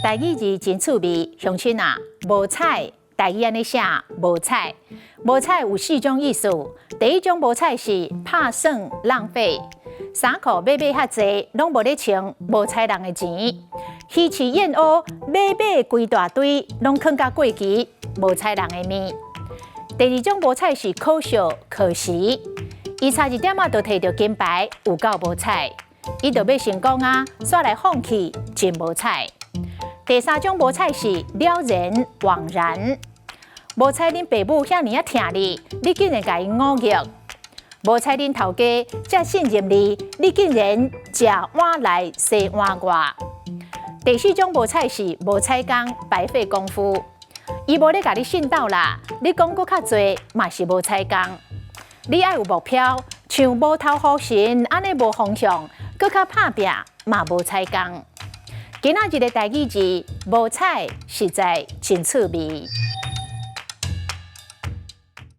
台語字真趣味，鄉親啊，無彩，台語按呢寫，無彩，無彩有四種意思。第一種無彩是拍算浪費，衫褲買買遐濟，攏無咧穿，無彩人的錢。魚翅燕窩買買規大堆，攏囥甲過期，無彩人的命。第二種無彩是可笑可惜，伊差一點仔就提著金牌，有夠無彩。伊著欲成功啊，煞來放棄，真無彩。第三種無彩是了然惘然，無彩恁爸母遐爾仔疼你，你竟然共𪜶忤逆；無彩恁頭家遮信任你，你竟然食碗內洗碗外。第四種無彩是無彩工，白費功夫，伊無咧共你信鬥啦，你講閣較濟嘛是無彩工。你愛有目標，像無頭雨神按呢無方向，閣較拍拚嘛無彩工。今仔日的台語字無彩，實在真趣味。